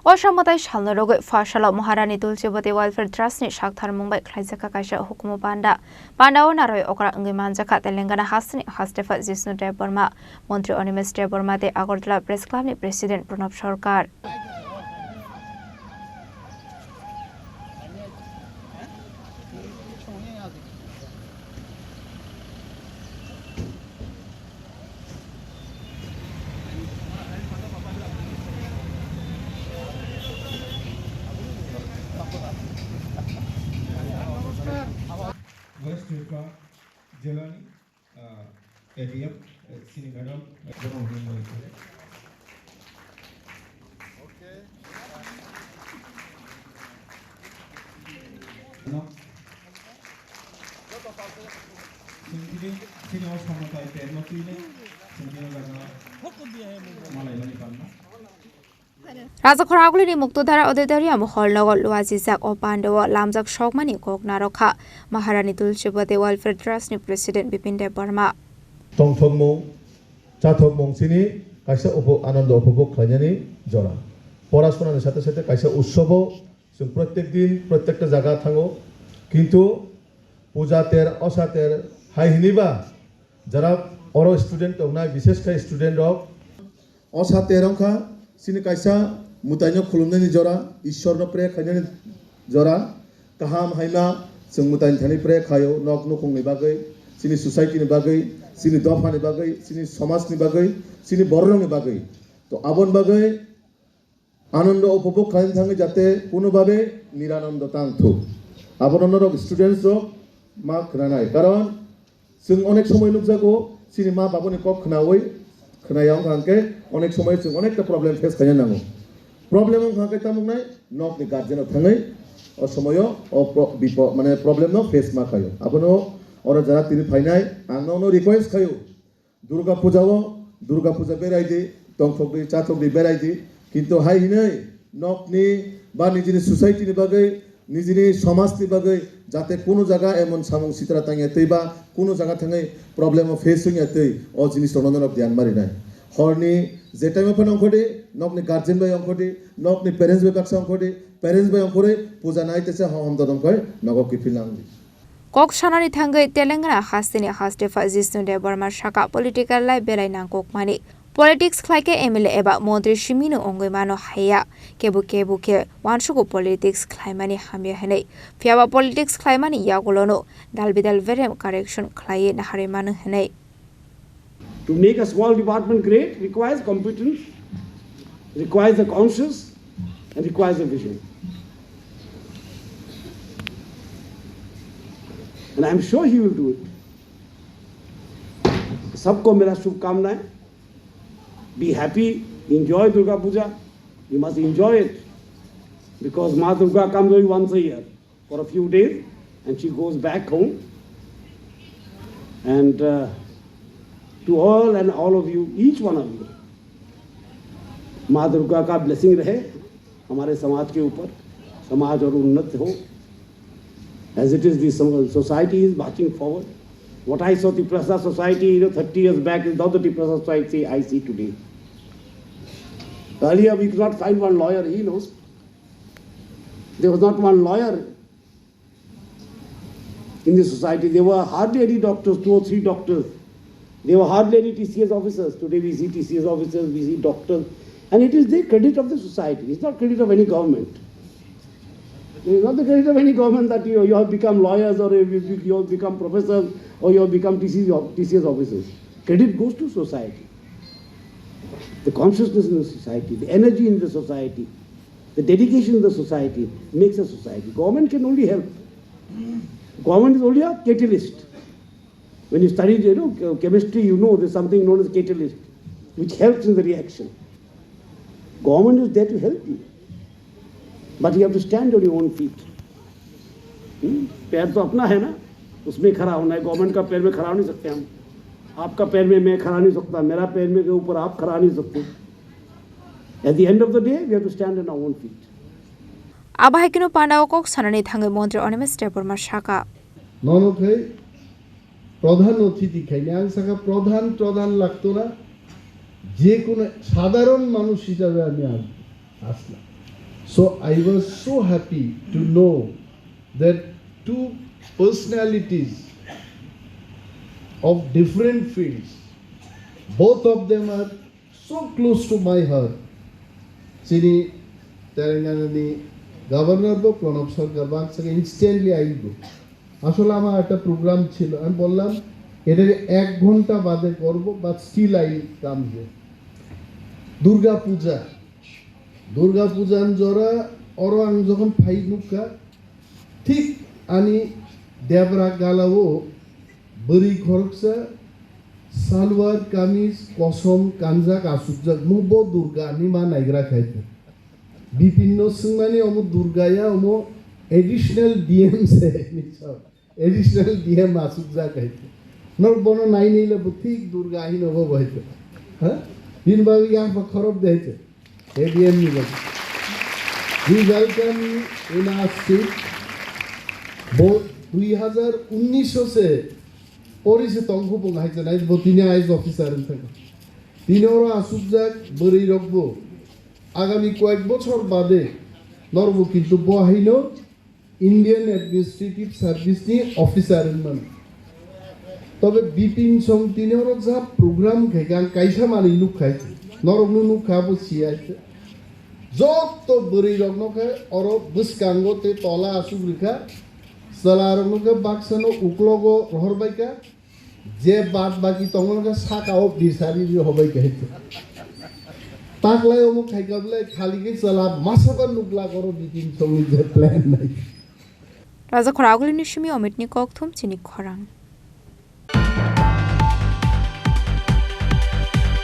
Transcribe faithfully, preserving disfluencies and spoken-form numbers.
Osa mwtai salno rwgwi pha salo Maharani Tulsibati Welfare Trust ni saktharmung bai khlaijakha kaisa hukumu panda. Panda o naroi okra wngwi manjakha Telangana hasteni Hastefa Jishnu Debbarma, Montri Animesh Debbarma tei Agartala Press Club ni President Pranab Sarkar. West Tripura jilani, ah, A D M, eh, sini madam, eh, jono hwnwi mani khe. No. Sini, sini o samung tai pen no twi le, sini o jaga malai mani panna. Rajakhor Agulini Muktodhara Auditorium Hall nogo luajijak o pandao lamjak sokmani kok narokha Maharani Tulsibati Welfare Trust ni President Bipin Debbarma. Tongthokmung, chathokmung chini kaisa upo-, anando upobhog khlainani jora. Porasonani sathe sathe kaisa utsobo chwng protyek din, protyekta jaga thango. Kintu puja ter, osa ter, hai hiniba jara oro student tongnai, bishesh khai student rok, Osa ter wngkha chini kaisa mwtaino khulumnani jora, Ishwarno pray khainani jora, kaham haima chwng mwtaini thani pray khaio, nok nukhungni bagwi, chini society ni bagwi, chini dophani bagwi, chini somajni bagwi, chini bororokni bagwi. To aboni bagwi anando upobhog khlaina thangwi jate kuno babe niranondo tang thuk. Abono norok students rok ma khwnanai, karon Chwng onek somoi nukjago, chini ma babuni kok khnaui, khnaya wngkha hwnkhe onek somoi chwng onekta problem face khaina nango. Problem wngkha hwnkhe tamo wngnai, nokni guardian rok thangwi o somoio o pro-, bipo-, mane problem no face ma khaio. Abono oro jara tini phainai, ang nono request khaio, Durga Puja o, Durga Puja berai di, tongthok di, chathok di berai di, kintu hai hinwi nokni ba nijini society ni bagwi, nijini somaj ni bagwi jate kunu jaga emon samung sitra tangya twi ba kunu jaga thangwi problem o face wngya twi o jinis rokno norok diyan marinai. Horni je time o phano ongkhordi, nokni guardian bai ongkhordi, nokni parents bai baksa ongkhordi, parents bai ongkhorwi puja nai tesa ho hom dodom khoi nogo kiphil nangdi. Kok sanani thangwi Telangana hasteni Hastefa Jishnu Debbarma saka political life belai nangkukmani. Politics khlai khe M L A eba montri simino wngwi mano haiya. Kebo kebo khe wansugo politics khlaimani hamya hwnwi. Phiyaba politics khlaimani yagulono dal bidal verem correction khlaiwi naharwi mano hwnwi. To make a small department great requires competence, requires a conscience, and requires a vision. And I'm sure he will do it. सबको मेरा शुभकामनाएं। Be happy, enjoy Durga Puja. You must enjoy it because माँ Durga comes only once a year for a few days and she goes back home. And uh, to all and all of you, each one of you, माँ दुर्गा का blessing रहे हमारे समाज के ऊपर, समाज और उन्नत हो। As it is, the so-, society is marching forward. What I saw Tiprasa society, you know, thirty years back is not the Tiprasa society I see today. Earlier, we could not find one lawyer, he knows. There was not one lawyer in the society. There were hardly any doctors, two or three doctors. There were hardly any T C S officers. Today we see T C S officers, we see doctors. And it is the credit of the society. It's not credit of any government. It is not the credit of any government that you, you have become lawyers or you, you, you have become professors or you have become T C S, T C S officers. Credit goes to society. The consciousness in the society, the energy in the society, the dedication in the society makes a society. Government can only help. Government is only a catalyst. When you study, you know, chemistry, you know there's something known as catalyst, which helps in the reaction. Government is there to help you, but you have to stand on your own feet. Hmm? पैर तो अपना है ना, उसमें खड़ा होना है। गवर्नमेंट का पैर में खड़ा नहीं सकते हम, आपका पैर में मैं खड़ा नहीं सकता, मेरा पैर में के ऊपर आप खड़ा नहीं सकते। At the end of the day, we have to stand on our own feet. Abo hai kheno panda o kok sanani thangwi montri Animesh Debbarma saka. Nono khe pradhan othithi khaina ang saka pradhan, pradhan lagto na, je kono sadharon manush hisabe ami asbo, asla. So I was so happy to know that two personalities of different fields, both of them are so close to my heart. Chini Telangana ni Governor bo Pranab Sarkar bo ang saka instantly aigo. আসলে আমার একটা প্রোগ্রাম ছিল, আমি বললাম এটাকে এক ঘন্টা বাদে করব, but still I come here. Durga পূজা, দুর্গা পূজার জরা অরো আং যখন ফাই নুকা, ঠিক আনি দেবরা গালাও বড়ি খরকসা সালোয়ার কামিজ কসম কানজাক আসুকজাক মুবো দুর্গা নি মা নাইগ্রা খাইতে। Bipin no swngmani omo Durgaya omo additional D M se, additional D M asukjak hai. Nor bono nai nai le bo thik Durga hino bo bo hai. Ha? Din ba ya ba khorob de hai. A D M ni ba. We welcome in our seat. Bo dui hazar unnish se pori se tongkhu bo hai nai bo tini I A S officer thang. Tini oro asukjak bwrwi rok bo agami koyek bochor bade norbo kintu bo haino Indian Administrative Service ni officer wngmano. Tobe Bipin Song tini oro ja program khaikha ang kaisa manwi nukkha, norokno nukkha bo siya. Joto bwrwi rokno khe oro bwskango tei tola asuk rikha, chwla rokno khe baksano uklogo rohor baikha. Je bad baki tongo khe saka o bisari ri hobai khe. Taklai omo khaika bwle khali khe chwla masaba nukla koro Bipin Songni je plan nai. Raja Khoragulini simi Omitni kokthum chini khorang.